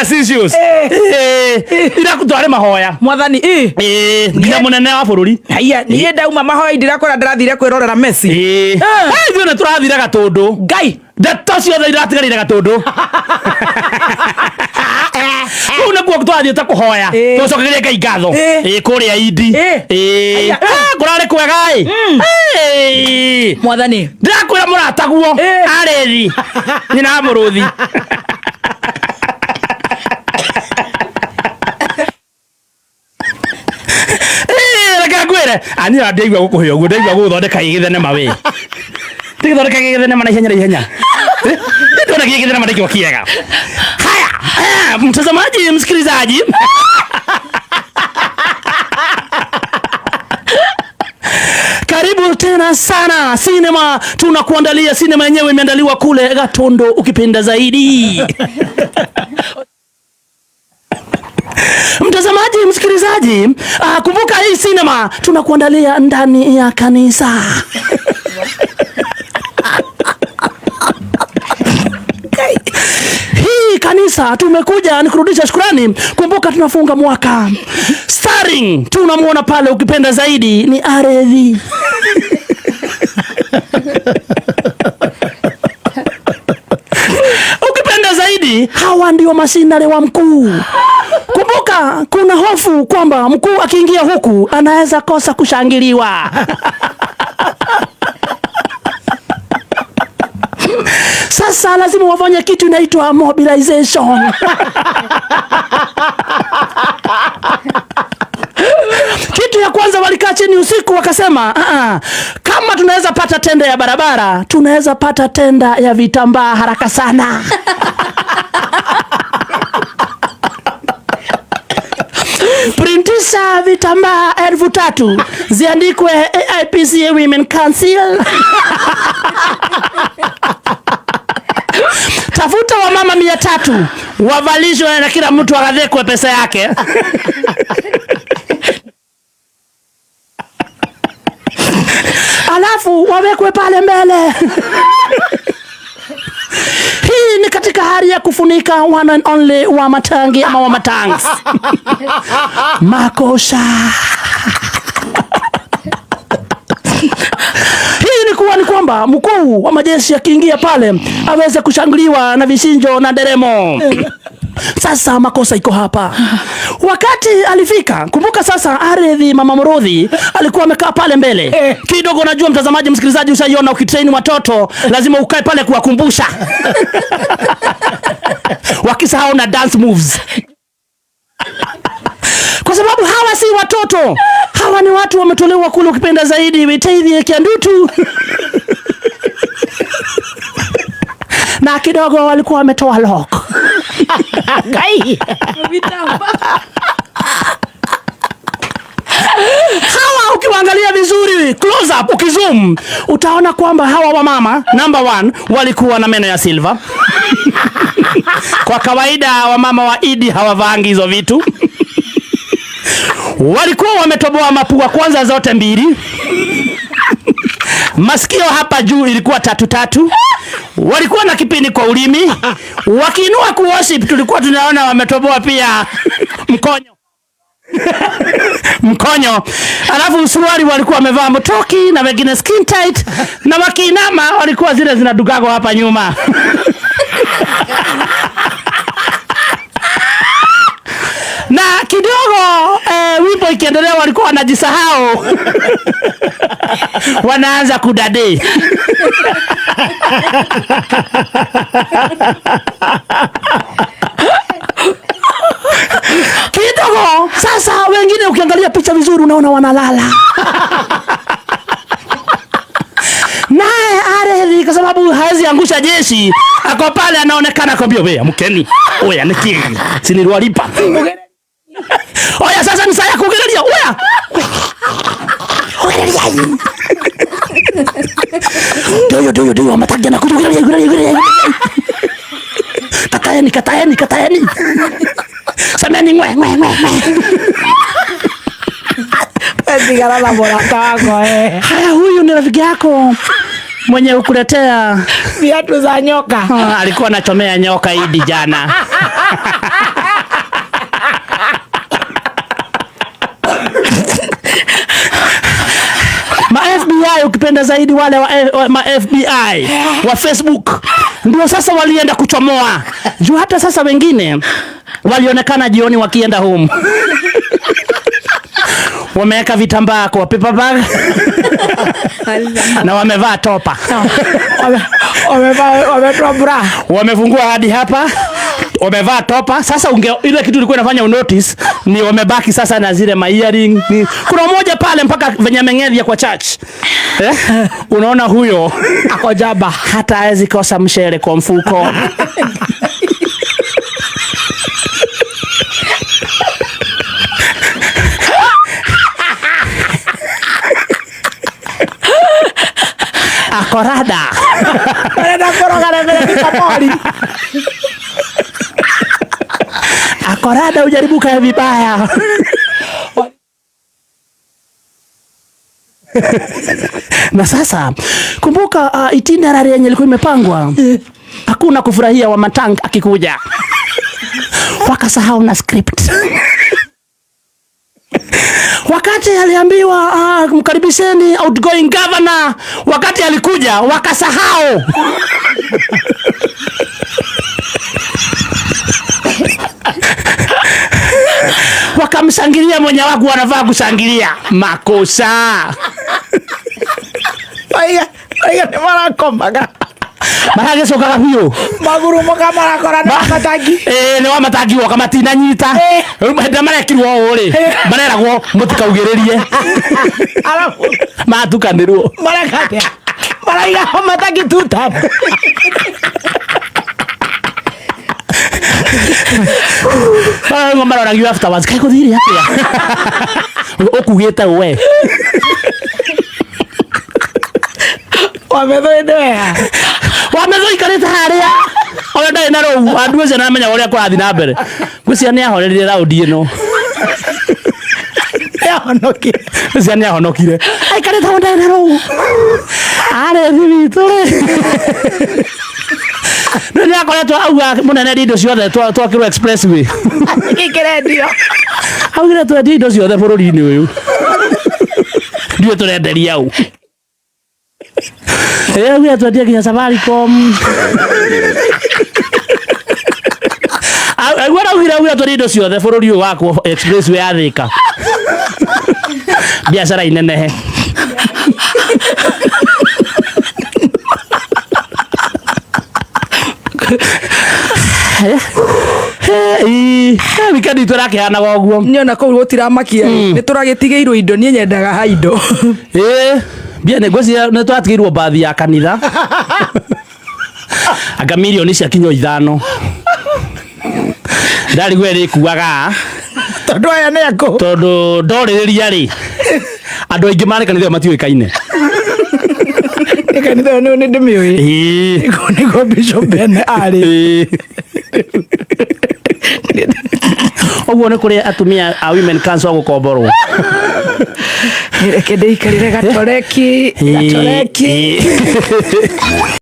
Serious issues. Eh. Eh, irakutware mahoya. Mwathani ĩ. Eh, nginya munene wa bururi. Haiya, niĩ ndauma mahoya ndirakora ndĩrathire kwĩrorera Messi. Eh. Eh. Eh, ithuĩ nĩ tũrathire Gatũndũ. Ngai. Ndeto ciothe iratigarire Gatũndũ. Kũu nĩkuo twathiĩte kũhoya. Eh. Tũcokerie Ngai ngatho. Eh. Eh, kũrĩa Indi. Eh. Eh. Haiya. Ah, kũrarĩ kwega ĩ. Eh. Mwathani. Ndĩrakwĩra mũrataguo Eh. arĩthi nyina wa mũrũthi. Eh, reke ngwĩre aniĩ ndaigua gũkũhe ũguo, ndaigua gũgũthondeka gĩgĩthenema we. Gĩgĩthondeka gĩgĩthenema na ihenya na ihenya. Eh, ndĩrona gĩgĩthenema nĩkĩo kĩega. Haya, mtazamaji, msikilizaji, karibu tena sana sinema. Tunakuandalia sinema yenyewe imeandaliwa kule Gatondo, ukipenda zaidi. Mtazamaji, msikilizaji, kumbuka hii sinema tunakuandalia ndani ya kanisa. Hii kanisa tumekuja ni kurudisha shukrani. Kumbuka tunafunga mwaka. Starring tunamuona pale, ukipenda zaidi ni Aredhi. Ukipenda zaidi hawa ndio mashinare wa mkuu. Kumbuka kuna hofu kwamba mkuu akiingia huku anaweza kosa kushangiliwa. Sasa lazima wafanye kitu inaitwa mobilization. Kitu ya kwanza walikaa chini usiku wakasema, kama tunaweza pata tenda ya barabara, tunaweza pata tenda ya vitambaa haraka sana. Printisha vitambaa 3,000 ziandikwe AIPCA Women Council. Tafuta wamama 300 wavalishwe na kila mtu agathekwe pesa yake. Alafu wawekwe pale mbele. Hii ni katika hali ya kufunika one and only wa matangi ama wa matangs. Makosha. Hii ni kuwa ni kwamba mkuu wa majeshi akiingia pale aweze kushangiliwa na vishinjo na nderemo. Sasa makosa iko hapa. Wakati alifika, kumbuka sasa Aredhi mama Muruthi alikuwa amekaa pale mbele. Kidogo najua mtazamaji, msikilizaji, ushaiona ukitrain watoto lazima ukae pale kuwakumbusha. Wakisahau na dance moves. Kwa sababu hawa si watoto. Hawa ni watu wametolewa kule, ukipenda zaidi Witeithie Kiandutu. Na kidogo walikuwa wametoa lock. Ngai. Hawa ukiwaangalia vizuri close up, ukizoom utaona kwamba hawa wamama number 1 walikuwa na meno ya silver. Kwa kawaida wamama wa Idi hawavaangi hizo vitu. Walikuwa wametoboa mapua kwanza zote mbili. Masikio hapa juu ilikuwa tatu tatu. Walikuwa na kipindi kwa ulimi. Wakiinua ku worship tulikuwa tunaona wametoboa pia mkonyo. Mkonyo. Alafu suruali walikuwa wamevaa mtoki na wengine skin tight, na wakiinama walikuwa zile zinadugago hapa nyuma. Na kidogo wimbo ikiendelea walikuwa wanajisahau. Wanaanza kudade. Kidogo sasa wengine ukiangalia picha vizuri unaona wanalala. Naye Aredhi kwa sababu haezi angusha jeshi, ako pale anaonekana akwambia, wewe amkeni. Oya niki. Si niliwalipa. Oya sasa ni saa ya kugereria. Oya. Kugereria. Doyo doyo doyo matagia na kugereria kugereria kugereria. Kataeni kataeni kataeni. Semeni ngwe ngwe ngwe. Tigara la morata wako. Haya, huyu ni rafiki yako mwenye kukuletea viatu za nyoka. Alikuwa anachomea nyoka Idi jana. FBI, ukipenda zaidi wale wa ma FBI wa Facebook ndio sasa walienda kuchomoa juu. Hata sasa wengine walionekana jioni wakienda home wameweka vitambaa kwa paper bag na wamevaa topa. Wametoa bra. Wamefungua hadi hapa, wamevaa topa. Sasa ile kitu ilikuwa inafanya unotice ni wamebaki sasa na zile ma earring. Kuna mmoja pale mpaka venye ameng'ethia kwa church, eh? Unaona huyo ako jaba. Hata hawezi kosa mshere kwa mfuko. Akorada. Marenda kũrogana mbere kamori. Akorada, ujaribu kae vibaya. Na sasa kumbuka, itinerary yenye ilikuwa imepangwa, hakuna kufurahia wa matang akikuja, wakasahau na script. Wakati aliambiwa, mkaribisheni outgoing governor, wakati alikuja wakasahau. Wakamshangilia mwenye waku wanafaa kushangilia. Makosa. Oiga oiga nĩ marakomaga. Maragicokaga biũ. Magurumoka marakora nĩ matangi. Ĩĩ, nĩ wa matangi woka matinanyita. Rĩu hĩndĩ ĩrĩa marekirwo ũũ rĩ, mareragwo mũtikaugĩrĩrie. Arabu matukanĩrwo. Mareka atĩa? Maraiga matangi tuta. Mararigwo maroragio afterwards, kaĩ gũthire atĩa ũkugĩte we? Wametho ĩndĩ wea. Wametho ikarĩte harĩa ona ndarĩ na rũu andũ ũcio nĩamenya ũrĩa kũrathiĩ na mbere. Ngwĩciria nĩ ahorerire raundi ĩno. Nĩahonokire. Ngwĩciria nĩ ahonokire, aikarĩte hau ndarĩ na rũu. Arĩ thi witũ rĩ, nĩ nĩ akoretwo auga mũnene indo ciothe twakĩrwo expressway. Gĩkĩrendio. Augire twendie indo ciothe bũrũri-inĩ ũyũ, ndiũĩ tũrenderia ũ. Augire twendie nginya Safaricom. Augire araugire twendie indo ciothe bũrũri ũyũ wakwo expressway ya Thika, biacara inenehe. Wikendi itũ ĩrakĩhanaga ũguo. Niona kũu gũtiramakia, nĩ tũragĩtigĩirwo indo. Niĩ nyendaga ha indo. Ĩĩ, mbia nĩ ngwĩciria nĩ twatigĩirwo bathi ya kanitha, anga mirioni cia kinyo 5 ndarigwo ĩrĩkuaga. Tondũ aya nĩ akũ. Tondũ ndorĩrĩria rĩ, andũ aingĩ marĩ kanitha ĩyo matiũĩkaine. Nĩ kanitha ĩyo nĩ ndĩmĩũĩ. Nĩkuo Bishop Ben arĩ. Ĩĩ. Ũguo nĩ kũrĩ atumia a women council gũkomborwo. Reke ndĩikarĩre gatoreki gatoreki. Ĩĩ.